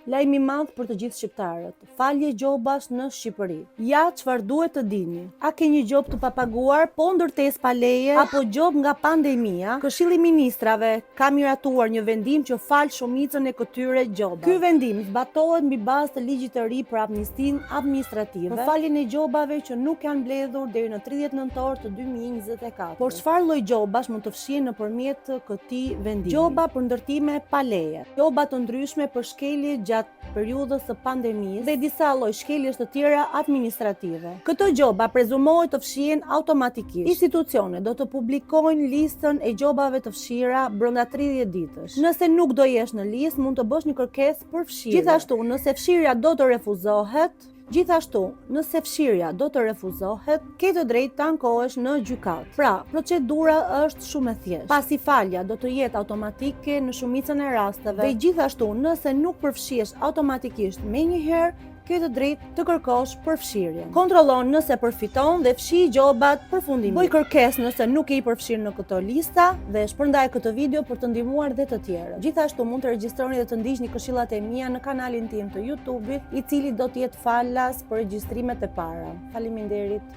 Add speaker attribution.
Speaker 1: Lajm i madh për të gjithë shqiptarët, falje gjobash në Shqipëri. Ja çfarë duhet të dini. A ke një gjobë të papaguar, po ndërtesë pa leje apo gjobë nga pandemia? Këshilli i Ministrave ka miratuar një vendim që fal shumicën e këtyre gjobave. Ky vendim zbatohet mbi bazë të ligjit të ri për amnistinë administrative, për faljen e gjobave që nuk janë mbledhur deri në 30 nëntor të 2024. Por çfarë lloj gjobash mund të fshihen nëpërmjet këtij vendimi? Gjoba për ndërtime pa leje. Gjoba të ndryshme për shkelje gjatë periudhës së pandemisë dhe disa lloj shkeljesh të tjera administrative. Këto gjoba prezumohet të fshihen automatikisht. Institucionet do të publikojnë listën e gjobave të fshira brenda 30 ditësh. Nëse nuk do jesh në listë, mund të bësh një kërkesë për fshirje. Gjithashtu, nëse fshirja do të refuzohet, Gjithashtu, nëse fshirja do të refuzohet, ke të drejtë të ankohesh në gjykatë. Pra, procedura është shumë e thjeshtë. Pasi falja do të jetë automatike në shumicën e rasteve dhe gjithashtu nëse nuk përfshihesh automatikisht menjëherë, ke të drejtë të kërkosh përfshirjen. Kontrollon nëse përfiton dhe fshij gjobat përfundimisht. Bëj kërkesë nëse nuk je i përfshirë në këto lista dhe shpërndaj këtë video për të ndihmuar dhe të tjerët. Gjithashtu mund të regjistroni dhe të ndiqni këshillat e mia në kanalin tim të YouTube-it, i cili do të jetë falas për regjistrimet e para. Faleminderit.